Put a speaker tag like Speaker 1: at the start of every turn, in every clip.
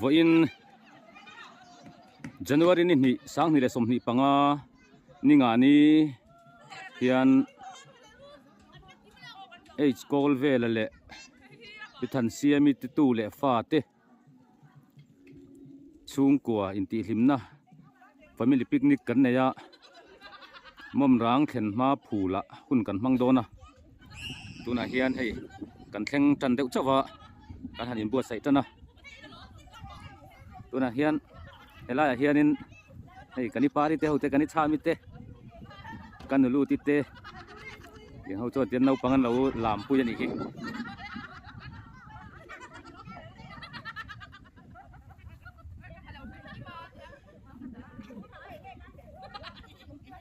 Speaker 1: Vawiin January ni hnih sanghnih leh 25 ni nga ni hian H kawl vela leh Pi Thansiami te tu leh fa te chhungkua intihhlimna family picnic kan nei a mawm rang thlen hma phul ah hun kan hmang dawn a tunah hian hei kan thleng tan deuh chauh a kan han inbuatsaih tan a tunah hian helaiah hianin hei kan i pari te ho te kan i chhami te ka nuluti te tiang ho chuan tian naupang an lo lam pui a nih hi.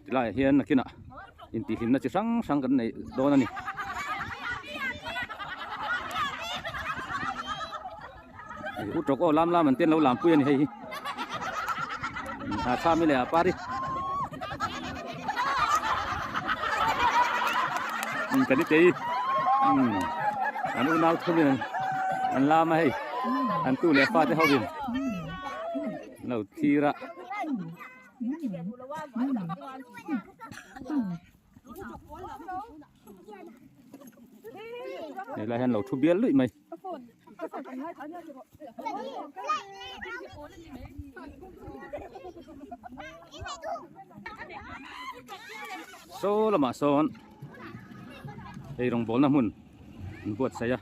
Speaker 1: Tilaiah hian nakinah intihhlimna chi hrang hrang kan neih dawn a ni. U tawk aw lam lam an ten lo lam pui a ni hei hi. A tha mi leh a pari. Kan i tei. An unau thumin an lam a hei. An tu leh fa te hovin lo thlir a. Helai hian lo thu bial luih mai. Saw lamah sawn ei rawngbawlna hmun an buatsaih a.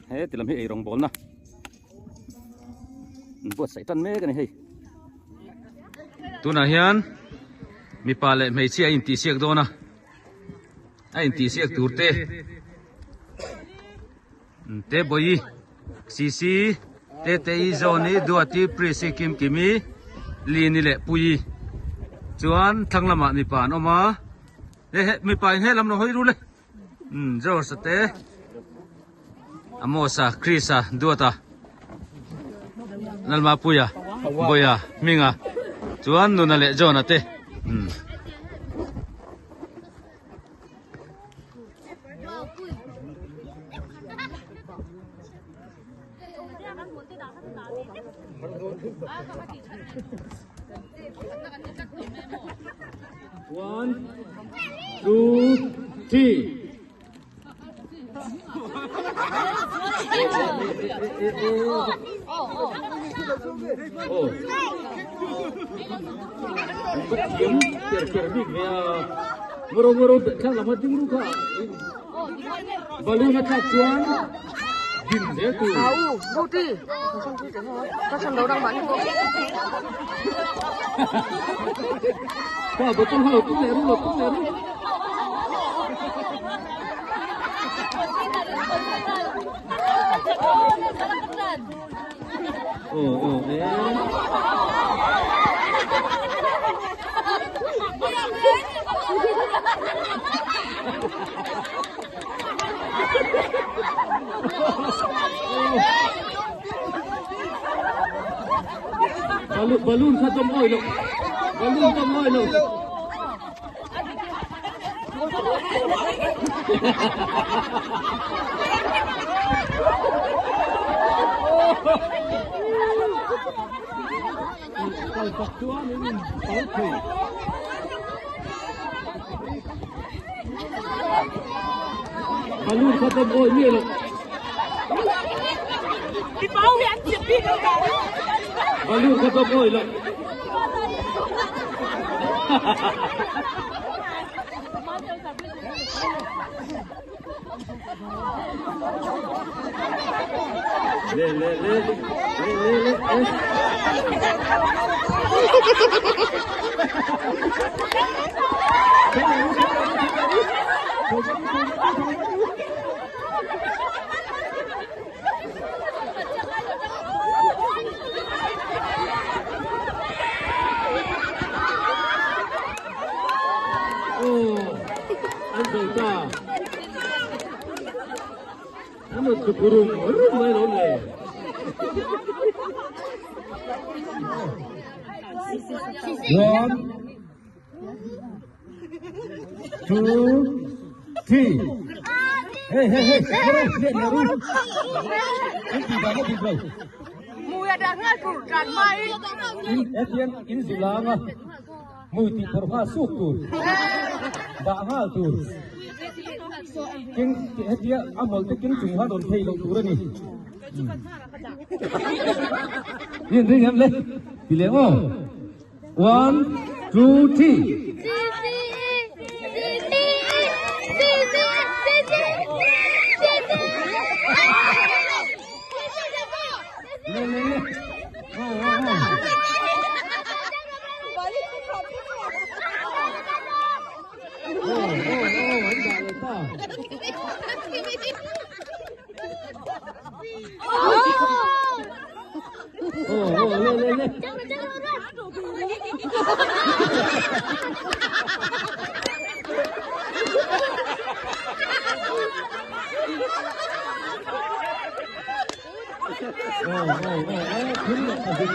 Speaker 1: He ti lam hi ei rawngbawlna an buatsaih tan mek a ni hei. Tunah hian mipa leh hmeichhia a intihsiak dawn a, a intihsiak tur te te Bawi Sisi Tetei Zawni Duati Prisi Kimkimi Lini leh Puii chuan thlang lamah mipa an awm a he he mipa in helam lo hawi ru le umm George a te Amos-a Chris-a Duata Lalmapuia Bawia Hminga chuan Nuna leh John-a te umm. One, two, three. Oh. Thiam ker ker bik ve a. Ngoro ngoro thlang lam a ding ru kha. Balloon a thlak chuan din zel tur.
Speaker 2: Au, Ruti.
Speaker 1: Kha bottle kha lo tum leh ru lo tum leh ru. Aw aw e. Balloon balloon kha dawm awi loh balloon dawm awi loh. Kal tak chuan in kal thei. Balloon kha dawm awi miah loh. Balloon kha dawm awi loh. Le le le le le le eh. Aw an zo ta. An rawn tlu rum rum mai lo le. One, two, three. Hey, hey, hey, hey, in ti dan a dik lo. In hetiang in zilanga mui tih phawrh nghal suk tur, dah nghal tur. Keng hetia a hmawlh te keng chung khan rawn phei loh tur a ni. In ring em le? Ti leh aw. One, two, three. Le le le. Oh, oh, oh. Oh, oh, oh, an dah leh ta. Oh, oh, le le le. Oh, oh, oh, oh, thil leh ka zin.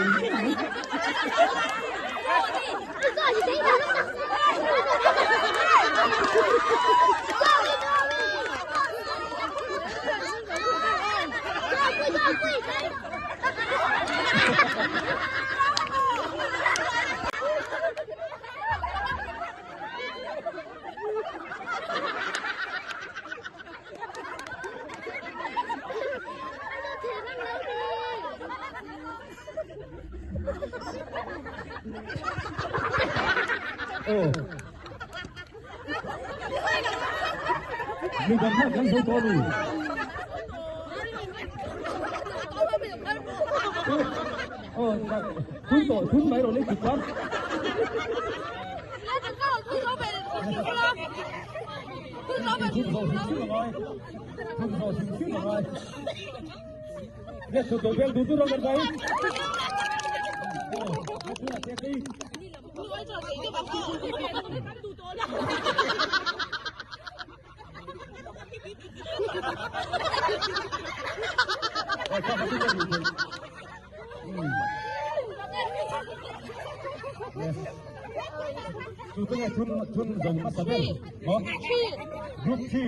Speaker 1: Aw. Mi dang kha kan zo tawh ni. Aw, thun tawh, thun mai rawh le ti chuan. Thun zawh hrim hrim a ngai. Thun zawh hrim hrim a ngai. Le thut deuh vel duh duh rawh kan vai. Aw, le thun a che tei. Chu chu nge thun thun zawng hmasa ber maw? Group 3.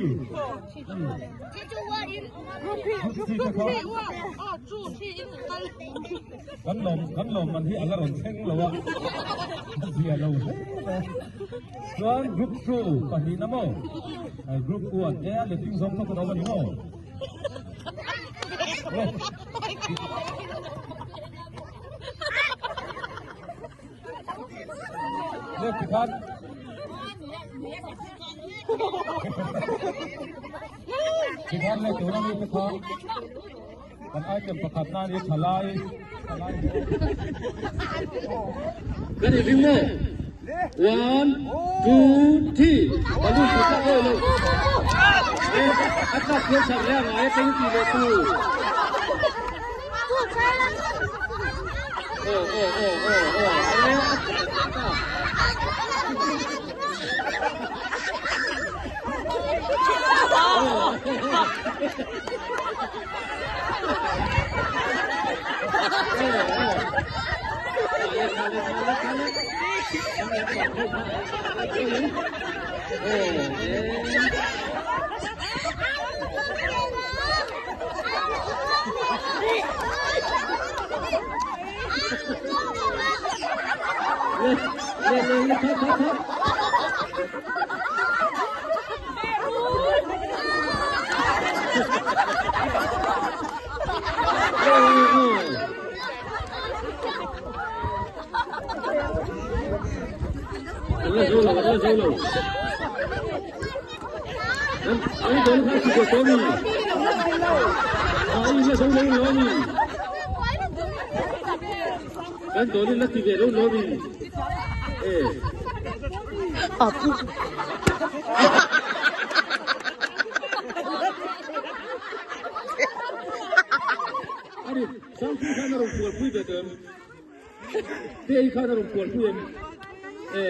Speaker 1: Group 3 te kha kan lawm kan lawm man hi a la rawn thleng lo a zia lo hle a chuan group 2 pahnihna maw group 1 e a letling zawng thawk an awm a ni maw? Le tikhan tikhan le tuna mi te kha kan item pakhat na ni thalai thalai kan i ring mo one two three balloon ku tlak lo lo a tlak thiam sak le ngai teng ti le tu Oh, oh, oh, oh, oh. Kan dawnin la ti ve lo lo ni. E. Ani, Sangpui khan a rawn kualpui ve tawh em? Te khan a rawn kualpui em? E,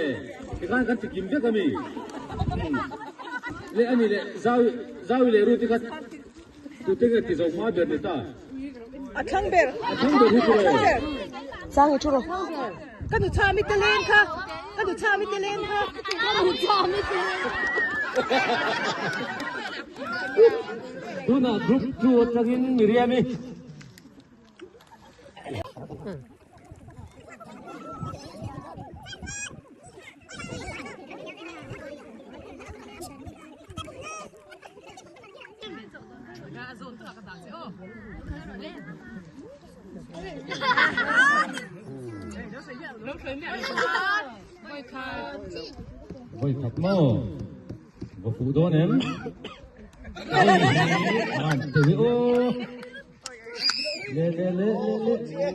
Speaker 1: tikhan kan ti kim vek a mi. Le ani le, Zawi, Zawi leh Ruti kha. Tute nge ti zo hma ber ni ta?
Speaker 2: A thlang ber.
Speaker 1: A thlang ber hi chu
Speaker 2: ro. Sang i thu ro. Ka nu chami te len kha. Ka nu chami te len kha.
Speaker 3: Ka nu chami te len.
Speaker 1: Tunah group 2 atangin Miriam-i. Voi khat maw? Va fuh dawn em? An te hi aw. Le le le le le.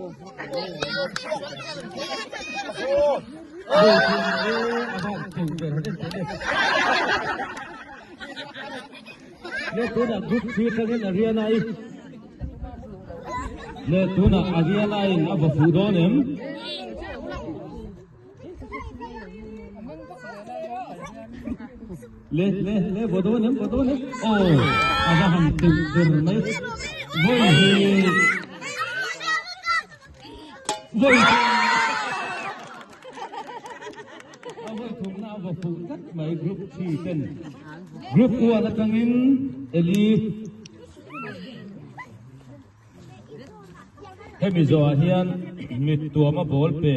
Speaker 1: Le tunah group 3 atangin Ariana i Le tunah Ariana in a va fuh dawn em? Le le le va dawn em va dawn em? Aw a va han teuh ber mai. Vawi hi vawi A vawi thumna a va fuh tlat mai group 3 ten. Group 1 atangin Eli Hemi zawhah hian mit tuama ball pe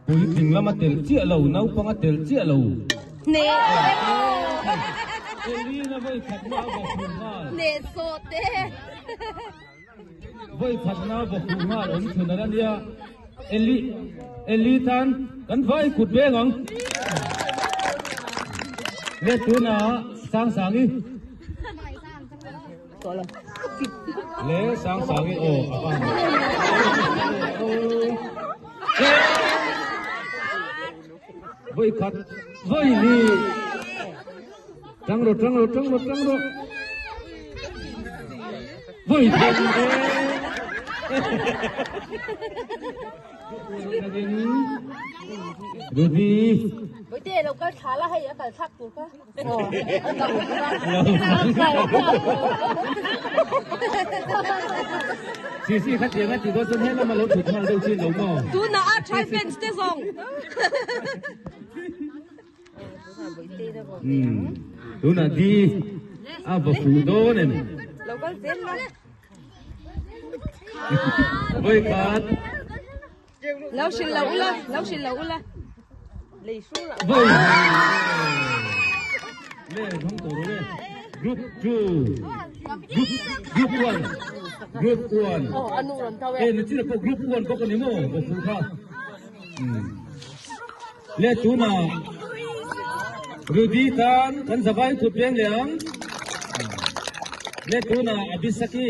Speaker 1: puitling lama tel chiah lo, naupanga tel chiah lo. Elina vawi khatna a va fuh nghal. Vawi khatna a va fuh nghal awm chhun a la nia. Eli, Eli tan kan vai kut veng ang. Le tunah Sangsangi. Le Sangsangi aw a va han. Vawi khat, vawi ni. Tang rawh, tang rawh, tang rawh, tang rawh. Vawi khat e. Ruby.
Speaker 3: Vawi lo kal thla la hei a kal thlak tur kha.
Speaker 1: Sisi kha tiang a ti dawn chuan he lama lo thut nghal deuh chin lo maw?
Speaker 2: Tunah a try fans te zawng.
Speaker 1: Tunah di a va fuh dawn em?
Speaker 2: Lo kal zel la.
Speaker 1: Vawi khat.
Speaker 2: Lo hrilh lo ula, lo hrilh lo ula. Lei hru la.
Speaker 1: Vawi. Le thang tawh rawh le. Group 2. Group group 1. Group 1.
Speaker 3: Oh, anu ran tho
Speaker 1: e. Eh, ni china pawh group 1 bawk ani maw? Va fuh kha. Le tunah Rudy tan kan zavai kut veng leh ang. Le tunah Abisaki.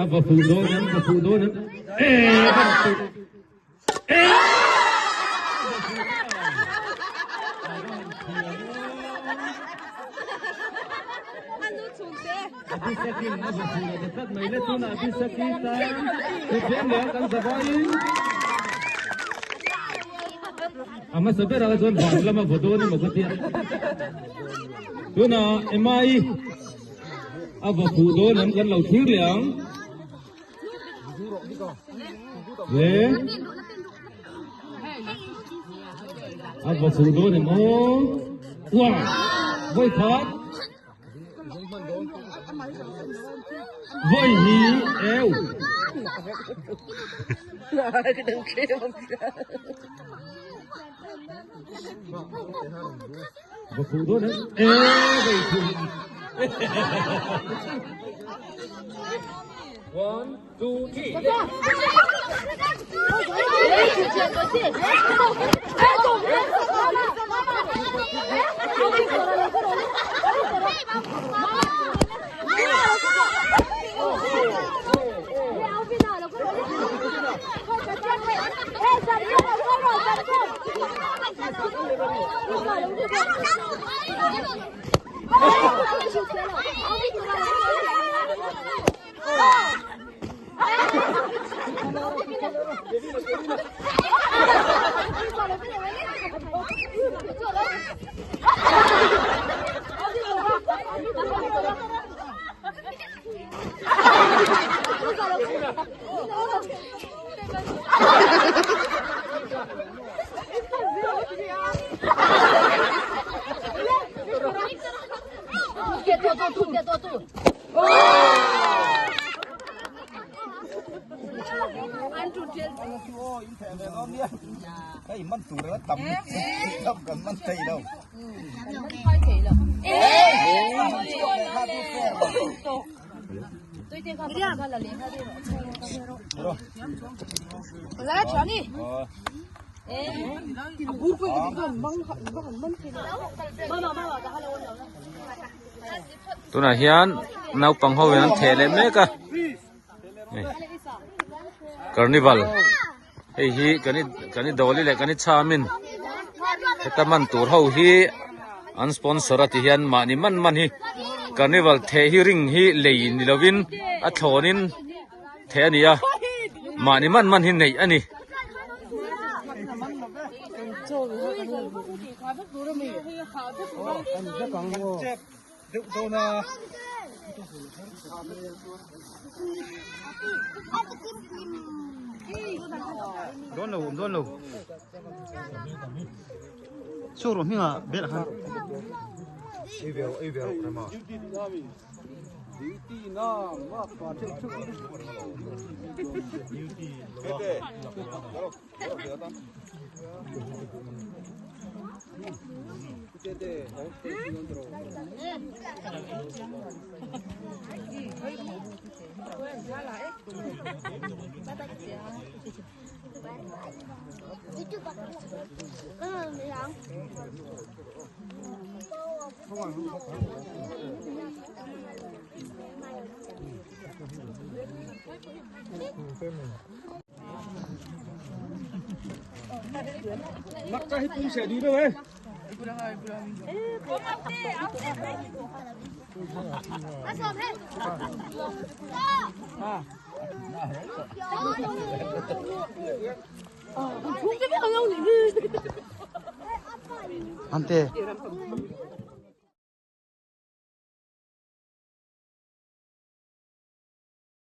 Speaker 1: A va fuh dawn em, va fuh dawn em. Eh, va fuh. Abisakin a va fuh leh ta tlat mai le tunah Abisaki tan kut veng leh kan zavaiin a hmasa berah kha chuan van lama vaw dawn emaw ka tia tunah Emma-i a va fuh dawn em kan lo thlir leh ang. Le a va fuh dawn em aw ua vawi khat vawi hi eu va fuh dawn em e vawi thum One, two, three. Tunah hian naupang ho in an theh leh mek a carnival hei hi kan i kan i dawli leh kan i chhamin heta man tur ho hi an sponsor a ti hian mahni man man hi carnival theh hi ring hi lei ni lovin a thlawnin theh a ni a mahni man man hi neih a ni.